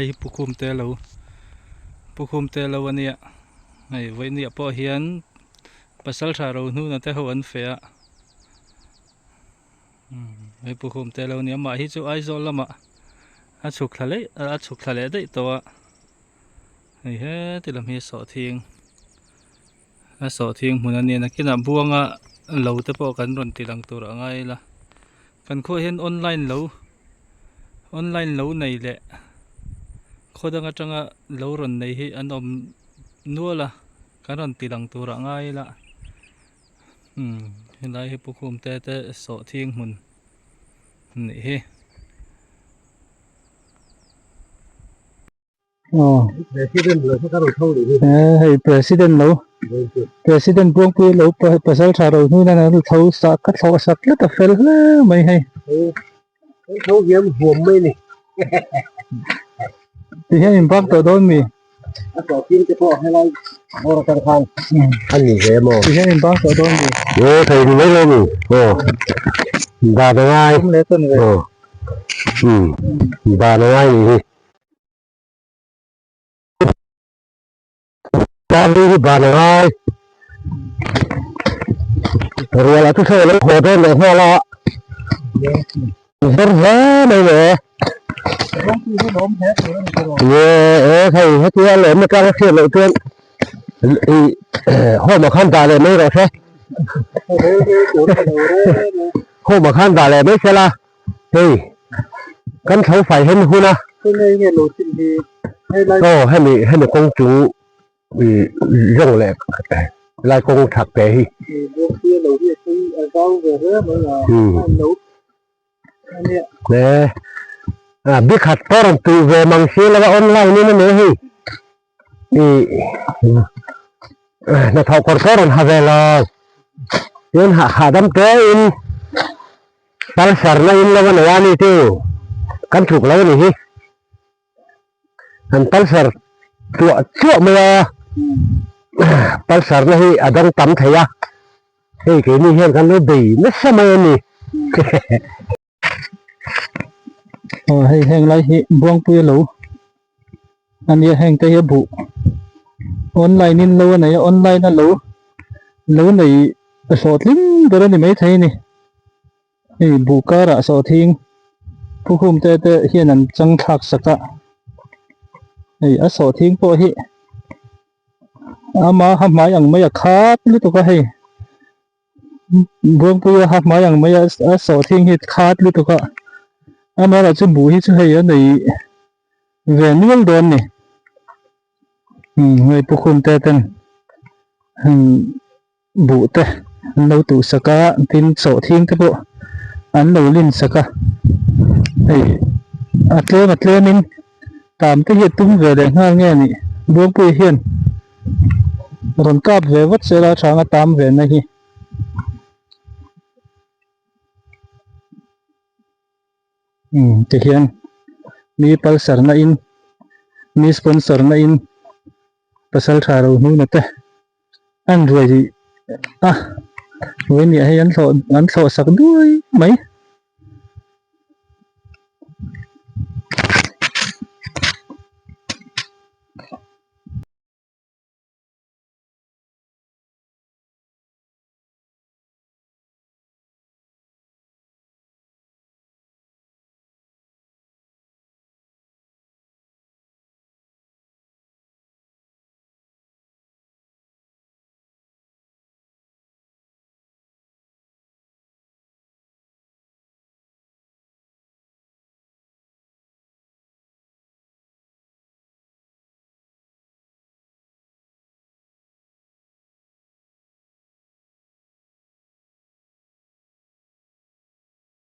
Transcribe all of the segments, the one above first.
hei hi Pukhum te lo Pukhum te lo ania hei vawinia pawh hian pasaltha rohnuna te ho an feh a hei Pukhum te lo ania amah hi chu Aizawl lamah a chhuk thla leh a chhuk thla leh daih tawh a hei heti lam hi sawhthing a sawhthing hmun ania nakinah buanga lo te pawh kan rawn ti lang tur a ngai ila kan khuaah hian online lo online lo nei leh khaw dang atanga lo rawn nei hi an awm nual a kan rawn ti lang tur a ngai ila umm helai hi Pukhum te te sawhthing hmun anih hi. Aw President lo kha ka rawn tho leh hi. Eh hei president lo president Buangpuia lo pasal tha ro hnu nan an tho sak ka thlawh sak tlat a fel hle mai hei. Kan tho hiam huam mai ni. Ti hian in bak tawh dawn mi? A tawh kim te pawh helai bawr atang khan a ni ve maw? Ti hian in bak tawh dawn mi? Aw thei ni mai lo mi. Aw dan a ngai. Awm leh tawn ve. Aw um dan a ngai nih hi. Parli hi ban a ngai. Rual a chu hre lo haw dawn leh nghal a. Zar hle mai le. Ye e hei hetia lawm na tlang a hriat loh chuan i home ah khan dah leh mai rawh se. Home ah khan dah leh mai sela. Hei kan tho fai hen hun a. Tunge nge lo chin hi hei lai. Aw hemi hemi kawng chung ih zawng leh lai kawng thak te hi. Buangpuia lo hi a tui a zau ve hle mai a a lo ania. E a bikhat pawh rawn tih ve mang si lo a online in a nia hei ih hnathawh kawr pawh rawn ha ve lo tin hahdam te in. Pulsar na in lo a nei a ni chu kan thuk lo a ni hi an pulsar tuah chuah mai a pulsar na hi a dang tam thei a hei keini hian kan lo bei nasa mai a ni. Aw hei heng lai hi Buangpuia lo a nia heng te hi a buh online in lo a nei a online a lo lo nei hlawhtling ber a ni maithei a ni hei buh karah sawhthing thukhum te te hian an chang thlak sak a hei a sawhthing pawh hi ama ha hmai ang mai a khat lutuk a hei. Buangpuia ha hmai ang mai a a sawhthing hi khat lutuk a amaherawh chu buh hi chu hei a nei ve nual dawn ni umm hei pukhum te ten umm buh te an lo tuh sak a tin sawhthing te pawh an lo lin sak a hei a tlem a tlem in tam te hi a tum ve leh nghal nge ni Buangpuia hian. Rawn kap ve vat sela chhang a tam ve na hi. Umm tihian mi pulsar na in mi sponsor na in pasal tha ro hnuna te an ruai a vawiin hei an thlawh an thlawh sak duai mai.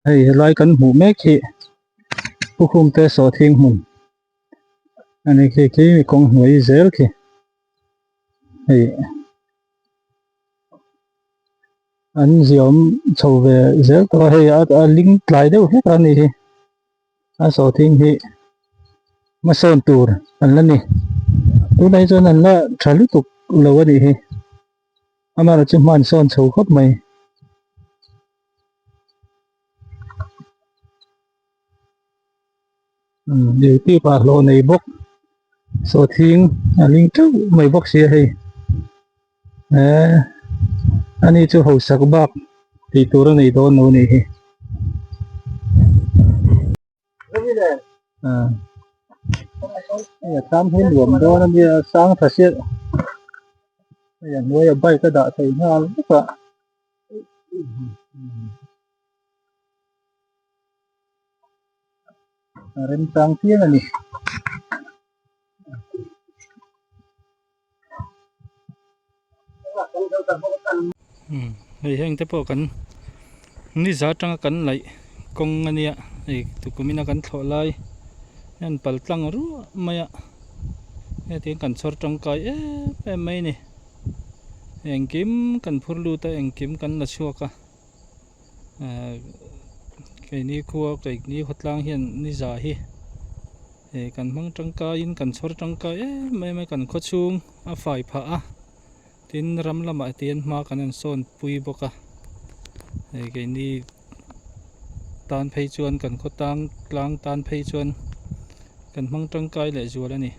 Hei helai kan hmuh mek hi Pukhum te sawhthing hmun a ni khi khi kawng hnuai zel khi hei an ziawm chho ve zel tawh a hei a ling tlai deuh hlek a ni hi a sawhthing hi hmasawn tur an la ni tunah hi chuan an la tha lutuk lo a nih hi amaherawhchu chu hman sawn chho khawp mai. Youtube ah hlawh nei bawk sawhthing a ling teuh mai bawk sia hei eh ani chu hausak bak tih tur a nei dawn lo a nih hi. Hei a tlam hi nuam dawn a nia sang tha siah hei a hnuaiah bike a dah thei nghal vek a. A remchang chiang a ni. Hei heng te pawh kan niza atanga kan laih kawng a nia hei tukumina kan thlawh lai hian pal tlang ruah mai a hetiang kan chhawr tangkai em em mai a ni engkim kan phur lut a engkim kan la chhuak a. Keini khua keini khawtlang hian ni za hi eh kan hmang tangkaiin kan chhawr tangkai em em a kan khaw chhung a fai phah a tin ram lamah te hian hma kan han sawn pui bawk a hei keini tan phei chuan kan khaw tang tlang tan phei chuan kan hmang tangkai leh zual a ni.